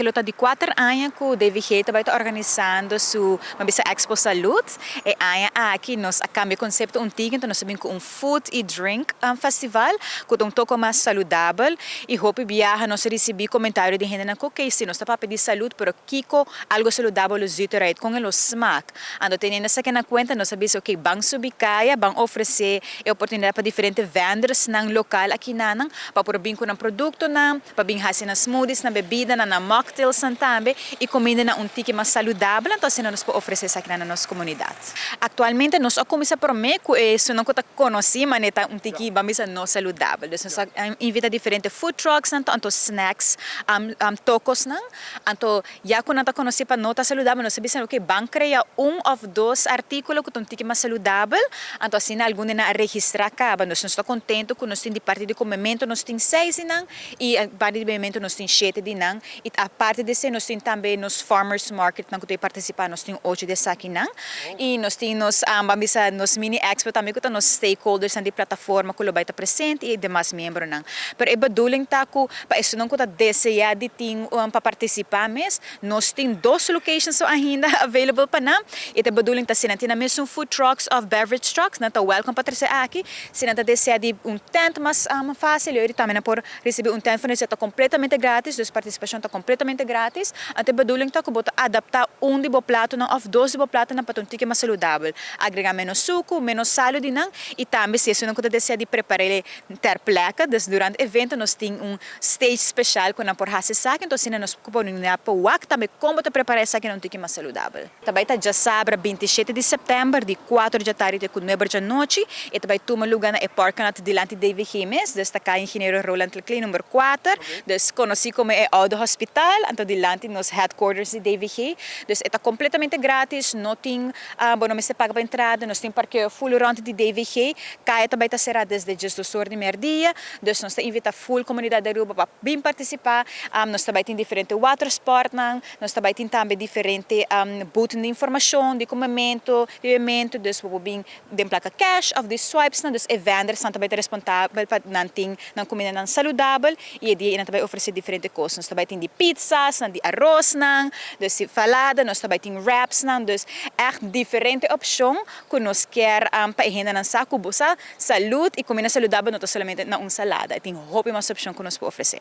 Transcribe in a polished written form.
Lo ta di 4 aña ku DVG tambe ta organisando su, ban bisa, Expo Salud. E aña aki nos a kambia konsepto un tiki, anto nos a bin ku un food i drink festival, ku un poko mas saludabel, i hopi biaha nos a risibí komentario di hende ku, ok, si nos ta papia di salú, pero kiko algu saludabel lo ziet eruit, kon e lo smaak. Anto teniendo esaki na kuenta, nos a bisa, ok, ban subi kaya, ban ofresé e oportunidat pa diferente vendors nan lokal aki nan, pa por bin ku un produkto nan, pa bin hasi nan smoothies, nan bebida, nan mocktails nan tambe, i kuminda nan un tiki mas saludabel, anto asina nos por ofresé esaki na nos komunidat. Aktualmente nos a kuminsá promé ku esun ku ta konosí, manera un tiki, ban bisa, no saludabel. Dus nos a invitá diferente food trucks nan, anto snacks, tokos nan, anto ya ku nan ta konosí pa no ta saludabel, nos a bisa, ok, ban krea un òf dos artíkulo ku ta un tiki mas saludabel, anto asina algun nan a registrá kaba. Nos ta kontentu ku nos tin di parti di komementu, nos tin seis nan, i parti di bebementu nos tin shete di nan, i aparte di esei nos tin tambe nos farmers market nan ku ta partisipá, nos tin ocho di esaki nan, i nos tin nos, ban bisa, nos mini expo tambe ku ta nos stakeholders nan di plataforma ku lo bai ta presente i demas miembro nan. Pero e bedoeling ta ku pa esun ku ta deseá di tin pa partisipá mes, nos tin dos locations so ainda available pa nan, i e bedoeling ta si nan tin mes un food trucks òf beverage trucks, nan ta welcome pa trese aki. Si nan ta deseá di un tent mas fásil, e tambe por risibí un tent van ta kompletamente gratis, dus partisipashon ta kompletamente gratis. Anto e bedoeling ta ku bo ta adaptá un di bo plato nan òf dos di bo plato nan pa un tiki mas saludabel. Agregá menos suku, menos salu di nan, i tambe si esun ku ta deseá di prepará ter plekke, dus durante e evento nos tin un stage spesial ku nan por hasi esaki, anto asina nos por pa wak tambe kon ta prepará esaki un tiki mas saludabel. Tambe ta djasabra 27 di sèptèmber di 4 di atardi te 9 di anochi, i tambe ta tuma lugá na e parke na dilanti DVG mes, dus ta Kaya Ingeniero Roland Laclé number 4, dus konosí komo e Oude Hospital, anto dilanti nos headquarters di DVG. Dus ta kompletamente gratis, no tin, bon, no mester paga pa entrada, nos tin parkeo full rònt di DVG, kaya tambe ta será desde 12 or di mèrdia, dus nos ta invitá full komunidat di Aruba pa bin partisipá. Nos tambe tin diferente watersport nan, nos tambe tin tambe diferente booth di informashon, di komementu, di bebementu, dus bo bin den plaka cash òf di swipes nan, dus e vendors nan tambe ta responsabel pa nan tin nan kuminda nan saludabel i e dia nan tambe ofresé diferente kos. Nos tambe tin di pizzas, nan di aros nan, dus salada, nos tambe tin wraps nan, dus echt diferente opshon ku nos ke pa hende nan sa ku bo sa salú i kuminda saludabel no ta solamente na un salada, tin hopi mas opshon ku nos por ofresé.